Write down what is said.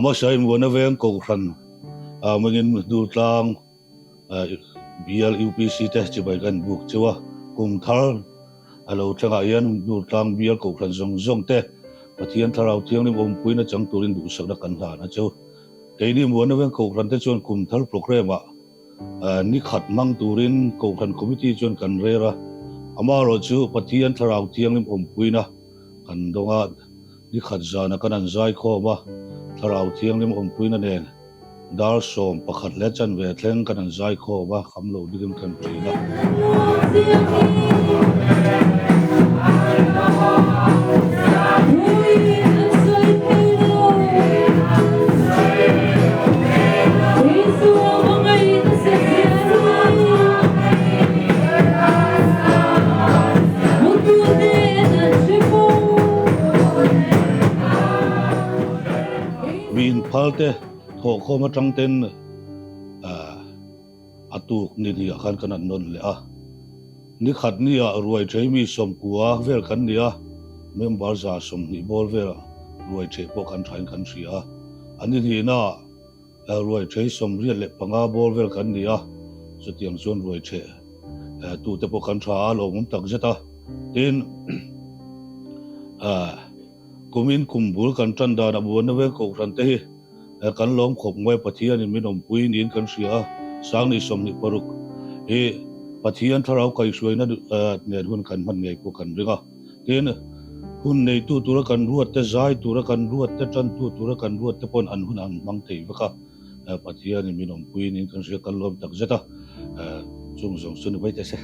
A hmasain Muana Veng Kohhran hmangin Durtlang Bial UPC te chibai kan buk cheu a, kum thar a lo thlengah hian Durtlang Bial Kohhran zawng zawng te Pathian Thlarau Thianghlim awmpuina chang turin duhsakna kan hlan a cheu. Keini Muana Veng Kohhran te chuan kum thar programme ah Ni khat hmang turin Kohhran Committee chuan kan rel a, amaherawh chu Pathian Thlarau Thianghlim awmpuina kan dawng a, ni khat zana kan an zaikhawm a, Thlarau Thianghlim awmpuina nen dar 11 leh chanve thleng kan an zaikhawm a, kham lo dikin kan ṭin a. Mi inphal te thawhkhawm atang ten a tuk ni hnih ah khan kan an nawn leh a. Ni khat ni ah ruai thei mi 90 vel kan ni a, member 120 bawr vel ruai thei pawh kan thain kan hria a. A ni hnihna ah Ruai thei 85 bawr vel kan ni a, chutiang chuan ruai theh tute pawh kan tha a, lawmawm tak zet a. Tin, kumin kum bul kan tan dan a buaina veng kohhran te hi kan lawm khawp mai, Pathianin min awmpui niin kan hria a, Sangni 26 hi Pathian thlarau kaihhruaina nen hun kan hman ngei pawh kan ring a. Tin, hun neitu tura kan ruat te, zai tura kan ruat te, tantu tura kan ruat te pawn an hun an hmang thei vek a, Pathianin min awmpuiin in kan hria kan lawm tak zet a, chung zawng chu ni mai teh se.